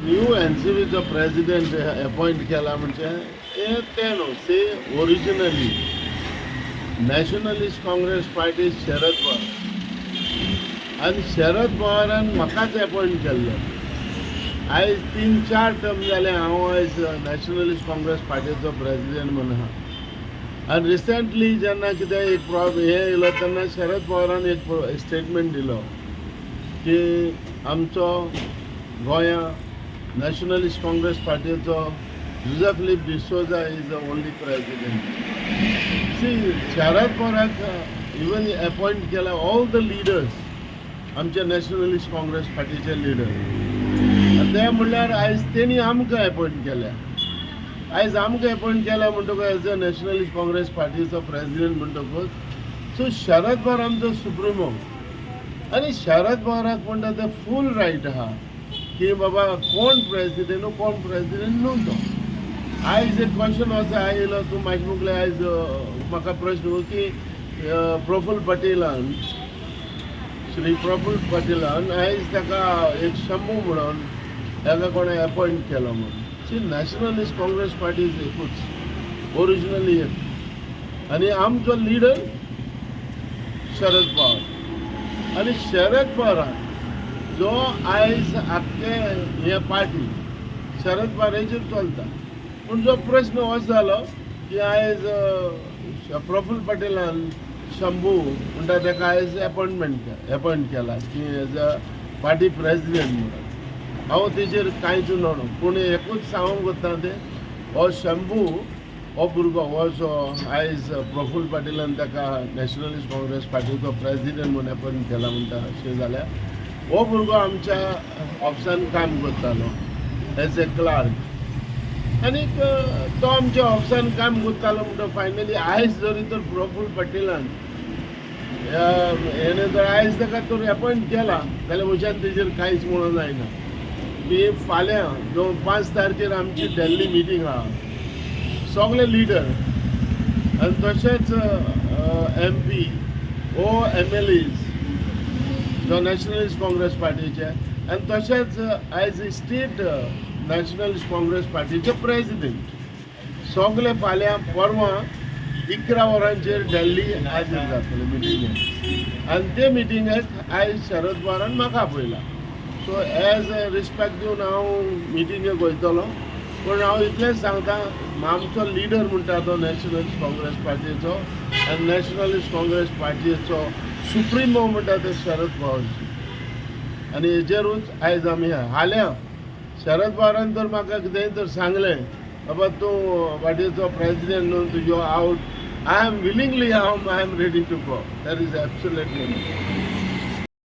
New एनसीपीचो president appoint केला म्हणजे हे ते न्हू, C originally nationalist Congress party Sharad Pawar आनी शरद पवारान म्हाकाच अपॉइंट केल्लो. आयज 3-4 टर्म जाले हांव आयज नॅशनलिस्ट काँग्रेस पार्टीचो प्रेसिडेंट म्हूण आहा. आनी रिसेंटली जेन्ना कितें एक प्रॉब्लम हें येयलो तेन्ना शरद पवारान एक स्टेटमेंट दिलो की आमचो गोंया नॅशनलिस्ट काँग्रेस पार्टीचो Jose Filipe D'Souza is the only president. See Sharad पवाराक इवन अपॉइंट केला ऑल the leaders आमचे नॅशनलिस्ट काँग्रेस पार्टीचे लिडर. ते म्हणल्यार आयज तेणी आमकां अपॉइंट केल्या. आयज आमकां अपॉइंट केल्या म्हणटकूच एज अ नॅशनलिस्ट काँग्रेस पार्टीचो प्रेसिडेंट म्हणटकूच सो शरद पवार आमचो सुप्रिमो आनी शरद पवाराक म्हणटा ते फूल रायट आहा की बाबा कोण प्रेसिडेंट कोण प्रेसिडेंट न्हू तो. आयज एक क्वेश्चन असो आयलो तूं म्हाजे मुगले आयज म्हाका प्रश्न की प्रफुल्ल पटेलान श्री प्रफुल्ल पटेलान आयज ताका एक शंभू म्हणून ताका कोणें अपॉइंट केलो म्हणून. सी नॅशनलिस्ट काँग्रेस पार्टी is एकूच ओरिजिनली एक आनी आमचो लिडर शरद पवार. आनी शरद पवारान जो आयज आख्खे हे पार्टी शरद पवाराचेर चलता. पूण जो प्रश्न असो जालो की आयज प्रफुल्ल पटेलान शंभू म्हणटा ताका आयज अपॉइंट केला की एज अ पार्टी प्रेसिडेंट म्हणून. हांव तेजेर कांयच न्हू, पूण एकूच सांगूंक वता तें हो शंभू हो भुरगो हो जो आयज प्रफुल्ल पटेलान ताका नॅशनलिस्ट काँग्रेस पार्टीचो प्रेसिडेंट म्हूण अपॉइंट केला म्हणटा अशें जाल्यार हो भुरगो आमच्या ऑफिसान काम करतालो एज ए क्लार्क आनीक तो आमच्या ऑफिसान काम करतालो म्हणटा फायनली आयज जरी तर प्रफुल्ल पटेलान हेणें जर आयज ताका तर अपॉइंट केला जाल्यार म्हज्यान तेजेर कांयच म्हणून जायना. की फाल्यां 5 तारखेर आमची दिल्ली मिटींग आहा सगळे लिडर आनी तशेंच M P or M L As जो नॅशनलिस्ट काँग्रेस पार्टीचे आनी तशेंच आयज स्टेट नॅशनलिस्ट काँग्रेस पार्टीचे प्रेसिडेंट सगळे फाल्यां परवां 11 वरांचेर दिल्ली हाजीर जातले मिटिंगेक. आनी ते मिटिंगेक आयज शरद पवारान म्हाका आपयला. सो एज अ रिस्पेक्ट दिवन हांव मिटिंगेक वयतलो. पूण हांव इतलेंच सांगता आमचो लिडर म्हणटा तो नॅशनलिस्ट काँग्रेस पार्टीचो आनी नॅशनलिस्ट काँग्रेस पार्टीचो सुप्रिमो म्हणटा ते शरद पवारजी. आनी हेजेरूच आयज आमी हाल्यां शरद पवारान तर म्हाका कितेंय तर सांगलें बाबा तूं पार्टीचो प्रेसिडेंट न्हू तुजो out, I am willingly हांव I am ready to go, that is absolutely.